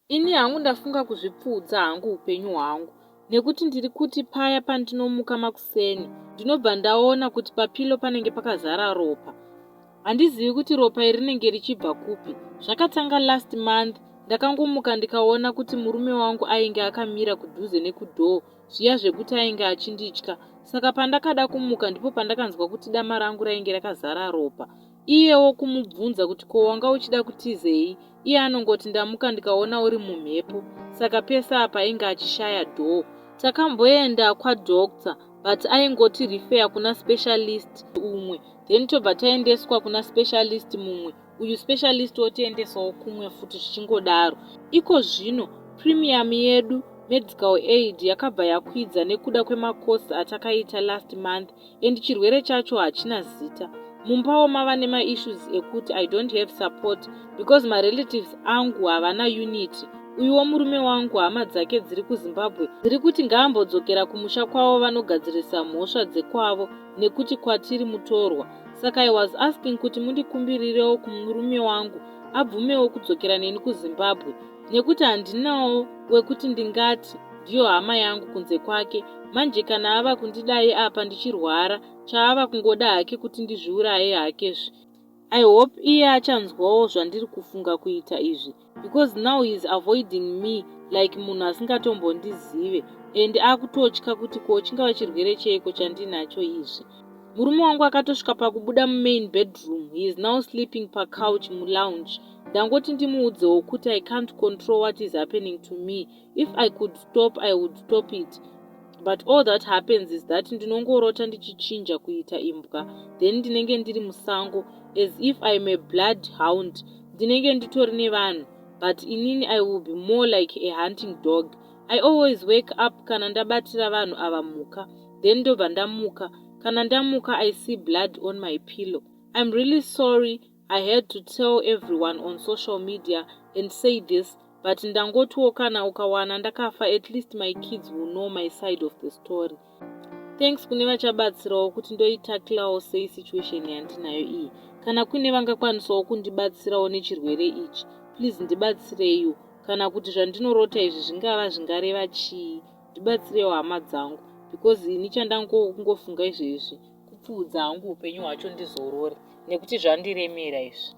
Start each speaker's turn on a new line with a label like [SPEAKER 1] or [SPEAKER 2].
[SPEAKER 1] Ini hangu ndafunga kuzvipfuudza hangu upenyu hwangu nekuti ndiri kuti paya pandinomuka makuseni, ndinobva ndaona kuti papillow panenge pakazara ropa. Handizivi kuti ropa iri rinenge richibva kupi. Zvakatanga last month. Ndakangomuka ndikaona kuti murume wangu ainge akamira kudhuze nekudoor, zviya zvekuti ainge achinditya. Saka pandakada kumuka, ndipo pandakanzwa kuti dama rangu rainge rakazara ropa. Iyewo kumubvunza kuti, "Ko wanga uchida kutizei?" iye anongoti, "Ndamuka ndikaona uri mumhepo." Saka pese apa ainge achishaya door. Takamboenda kwadoctor, but aingoti refer kuna specialist umwe, then tobva taendeswa kuna specialist mumwe. Uyu specialist wotiendesawo kumwe futi, zvichingodaro. Iko zvino premium yedu, medical aid, yakabva yakwidza nekuda kwemacosts atakaita last month, and chirwere chacho hachina zita. Mumbawo mava nemaissues ekuti I don't have support because marelatives angu havana unity. Uyuwo murume wangu, hama dzake dziri kuZimbabwe dziri kuti ngaambodzokera kumusha kwavo vanogadzirisa mhosva dzekwavo, nekuti kwatiri mutorwa. Saka I was asking kuti mundikumbirirewo kumurume wangu abvumewo kudzokera neni kuZimbabwe, nekuti handinawo wekuti ndingati ndiyo hama yangu kunze kwake. Manje kana ava kundidai apa ndichirwara, chaava kungoda hake kuti ndizviuraye hakezve. I hope iye achanzwawo zvandiri kufunga kuita izvi, because now he is avoiding me like munhu asingatombondizive, and akutotya kuti ko chingava chirwere cheiko chandinacho izvi. Murume wangu akatosvika pakubuda mumain bedroom. He is now sleeping pacouch mulounge. Ndangoti ndimuudzewo kuti I can't control what is happening to me. If I could stop, I would stop it, but all that happens is that ndinongorota ndichichinja kuita imbwa, then ndinenge ndiri musango as if I am a blood hound. Ndinenge nditori nevanhu, but inini I will be more like a hunting dog. I always wake up kana ndabatira vanhu ava mhuka, then ndobva ndamuka. Kana ndamuka, I see blood on my pillow. I'm really sorry I had to tell everyone on social media and say this, but ndangotiwo kana ukawana ndakafa, at least my kids will know my side of the story. Thanks kune vachabatsirawo kuti ndoitacklewo sei situation yandinayo iyi. Kana kuine vangakwanisawo kundibatsirawo nechirwere ichi, please ndibatsireiwo, kana kuti zvandinorota izvi zvingava zvingareva chii, ndibatsireiwo hama dzangu, because ini chandangofunga izvezvi kupfuudza hangu upenyu hwacho ndizorore, nekuti zvandiremera izvi.